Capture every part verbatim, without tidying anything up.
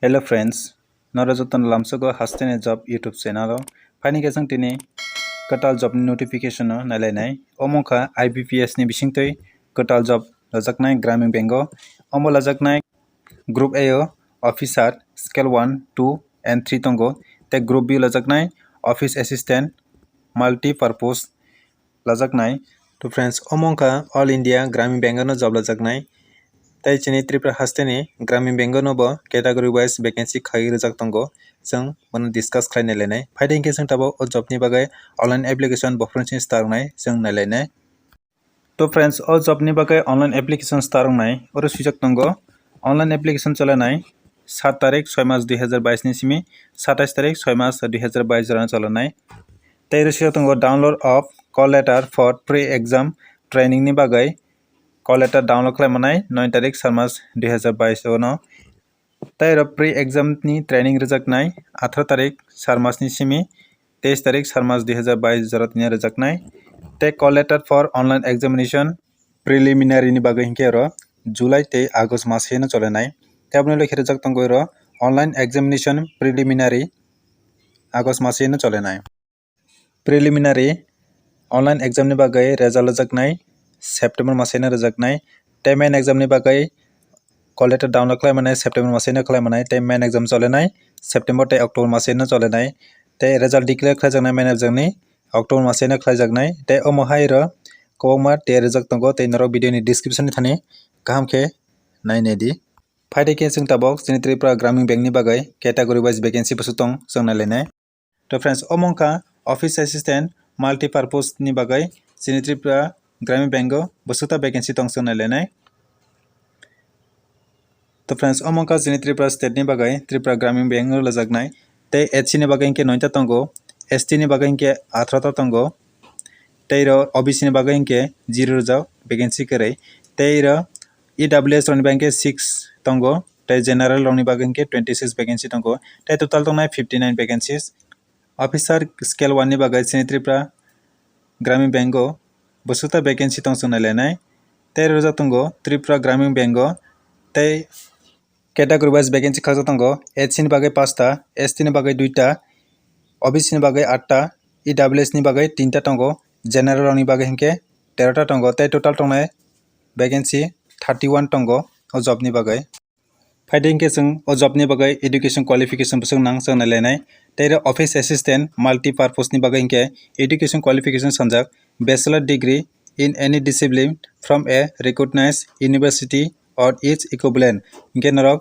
Hello friends, noro jotono lamsogo Hasteni Job YouTube channel o. Phaini khe chwng tini kwtal job ni notification no nailainai. Omo wngkha I B P S ni bisingtwi kwtal job lajaknai Gramin Bank o. Omo lajaknai Group A o officer scale one, two and three tongo. Tei Group B lajaknai office assistant multi purpose lajaknai. To friends, omo wngkha All India Gramin Bank no job lajaknai. Tei chini Tripura hasteni Gramin Bank no bo category wise vacancy khai rijak tongo. Chwng bono discuss khlai nailainai. Phaidi hinkhe chwng tabuk o job ni bagwi online application bophron sini start wngnai chwng nailainai. To friends, o job ni bagwi online application start wngnai. Oro swijak tongo online application cholenai sat tarik soi mas dui hazar bais ni simi satais tarik soi mas dui hazar bais jorano cholenai. Tei oro swijak tongo download of call letter for pre-exam training ni bagwi call letter download khlai manai noi tarik sar mas dui hazar bais o no. Tei oro pre-exam ni training rwjaknai atharo tarik sar mas ni simi teis tarik sar mas dui hazar bais jora tini rwjaknai. Tei call letter for online examination preliminary ni bagwi hinkhe oro July tei August maseno cholenai. Tei aboni ulo khe rwjak tongo oro online examination preliminary August maseno cholenai. Preliminary online exam ni bagwi result rwjaknai September maseno rwjaknai. Tei main exam ni bagwi call letter download khlai manai September maseno khlai manai. Tei main exam cholenai September tei October maseno cholenai. Tei result declare khlaijaknai main exam ni October maseno khlaijaknai. Tei omo hai oro kwbangma tiyar rwjak tongo tei norok video ni description ni thani kaham khe nai nai di. Phaidi khe chwng tabuk chini Tripura Gramin Bank ni bagwi category wise vacancy bwswk tong chwng nai lainai. To friends, omo wngkha office assistant multi purpose ni bagwi chini Tripura Gramin Bank o bwswk ta vacancy tong chwng nai lainai. To friends, omo wngkha chini Tripura state ni bagwi Tripura Gramin Bank o rwjaknai. Tei H C ni bagwi hinkhe noita tongo, S T ni bagwi hinkhe atharota tongo, tei oro O B C ni bagwi hinkhe zero rwjak vacancy kwrwi. Tei oro E W S rokni bagwi hinkhe six tongo, tei general rokni bagwi hinkhe twenty six vacancy tongo, tei total tongnai fifty nine vacancies. Officer scale one ni bagwi chini Tripura Gramin Bank o bwswk ta vacancy tong chwng nai lainai. Tei rwjak tongo Tripura Gramin Bank o tei category wise vacancy khakjak tongo, H C ni bagwi pasta, S T ni bagwi duita, O B C ni bagwi atta, E W S ni bagwi tinta tongo, general rokni bagwi hinkhe terota tongo, tei total tongnai vacancy thirty one tongo o job ni bagwi. Phaidi hinkhe chwng o job ni bagwi education qualification bwswk nang chwng nai lainai. Tei oro office assistant multi purpose ni bagwi hinkhe education qualification sanjak bachelor degree in any discipline from a recognized university or its equivalent. Hinkhe norok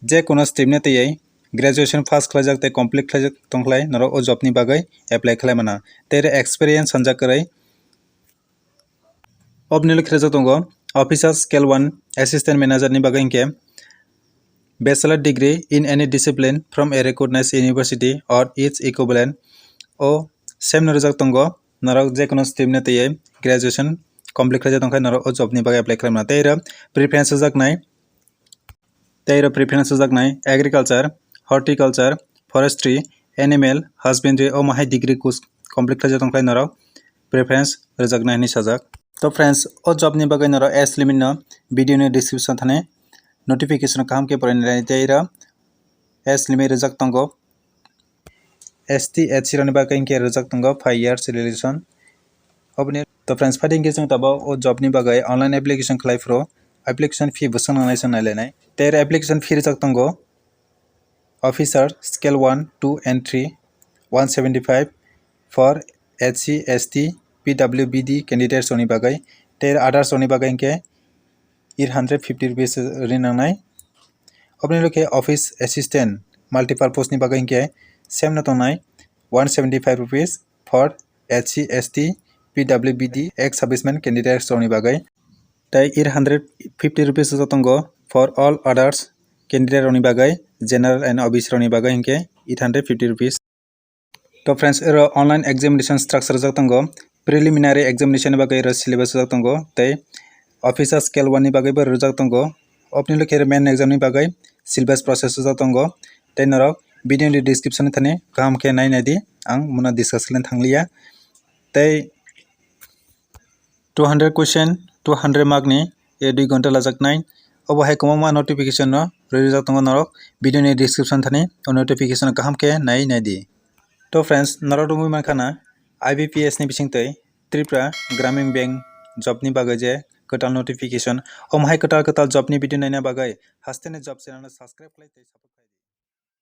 je kono stream ni twiwi graduation pass khlaijak tei complete khlaijak tongkhlai norok o job ni bagwi apply khlai mano. Tei oro experience sanjak kwrwi. Oboni ulo khe rwjak tongo officer scale one assistant manager ni bagwi hinkhe bachelor degree in any discipline from a recognized university or its equivalent. O same no rwjak tongo, norok je kono stream ni twiwi graduation complete khlaijak tongkha norok o job ni bagwi apply khlai mano. Tei oro preference rwjaknai. Tei oro preference rwjaknai agriculture, horticulture, forestry, animal husbandry, omo hai degree course complete khlaijak tongkhlai norok preference rwjaknai hinwi sajak. To friends, o job ni bagwi norok age limit no video ni description thani notification kaham khe porinai tei oro age limit rwjak tongo. S T, S C rokni bagwi hinkhe rwjak tongo five years relation. Oboni to friends, phaidi hinkhe chwng tabuk o job ni bagwi online application khlai phuru application fee bwswk nangnai chwng nai lainai. Tei oro application fee rwjak tongo officer scale one, two and three, one seventy five for S C, S T, P W B D candidates rokni bagwi. Tei oro others rokni bagwi hinkhe eight hundred fifty rupees ri nangnai. Oboni ulo khe office assistant multipurpose ni bagwi hinkhe same no tongnai one seventy five rupees for S C, S T, P W B D ex servicemen candidates rokni bagwi. Tei eight hundred fifty rupees o tongo for all others candidate rokni bagwi, general and O B C rokni bagwi hinkhe eight hundred fifty rupees. To friends, oro online examination structure rwjak tongo. Preliminary examination ni bagwi oro syllabus rwjak tongo, tei officer scale one ni bagwi bo rwjak tongo. Oboni ulo khe main exam ni bagwi syllabus process rwjak tongo, tei norok video ni description ni thani kaham khe nai nai di, ang bono discuss khlai thang liya. Tei two hundred question, two hundred mark ni, e dui ghonta lajaknai. Obo hai kwbangma notification no rwi rijak tongo norok video ni description thani o notification kaham khe nai nai di. To friends, norok rwngwi mankha na I B P S ni bisingtwi Tripura Gramin Bank job ni bagwi je kwtal notification. Omo hai kwtal kwtal job ni video naina bagwi haste ni job channel no subscribe khlai tei support khlai.